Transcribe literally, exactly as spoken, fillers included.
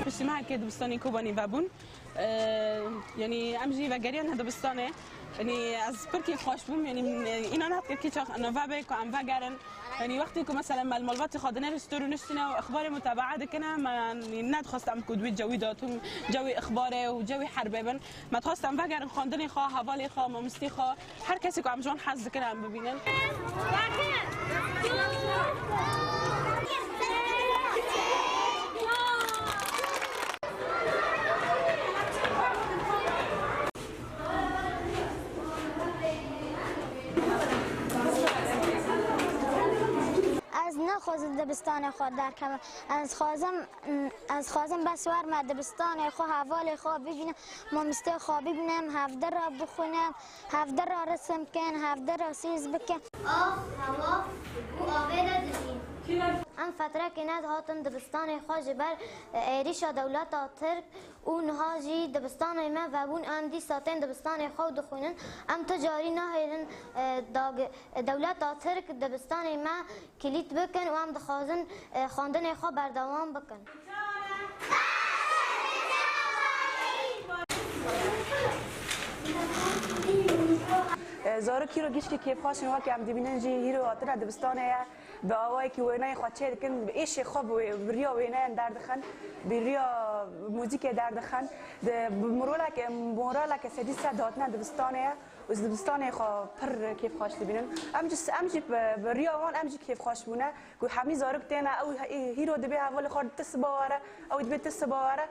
Piştî mehekê dibistanê Kobanî vebûn. Ee, yanî em jî vegeriyan ne dibistanê. Yanî ez pir kêfxweş bûm. Yanî, e, înan hat kir kî çax nava be ku em vegerin. Yanî wextê ku mesela me li malbatê xwe dinêrin stor û niştine û ixbarê mutabaa dikine, me yanî nedixwest em ku di wî cewî de tûm cewî ixbarê û cewî herbê bin. Me dixwest em vegerin xwendinê xwe, hevalê xwe, mamostê xwe, her kesê ku em ji wan hez dikin em bibînin. Ez naxwazim dibistanê xwe derkevim. Ez xwazim, ez xwazim bes werme dibistanê xwe, hevalê xwe bibînim, mamostê xwe bibînim, hevdira bixwînim, hevdira risim bikin, hevdira sîz bikin. Av, hewa û avê de dijîn. Em fetrekê nedihatin dibistanê xwe ji ber êrîşa dewleta Tirk û niha jî dibistanê me vebûn, em dîsa tên dibistanê xwe û dixwînin. Em tu carî nahêlin, e, dag-, dewleta Tirk dibistanê me kilît bikin û em dixwazin, e, xwendinê xwe berdewam bikin. E, zarok hîro gişkî kêfxweş in, weke em dibînin jî hîro hatine dibistanê ye. Bi awayekî wêneyên xwe çêdikin, bi êşê xwe bi wê-, bi riya wêneyan derdixin, bi riya muzîkê derdixin. Di, bi moraleke, moraleke sedî sed hatine dibistanê ye û ji dibistanê xwe pir kêfxweş dibînin. Em jî, em jî bi, bi riya wan em jî kêfxweş bûne ku hemî zarok têne, ew hî-, hîro dibê hevalê xwe ti siba were, ew dibê ti siba were.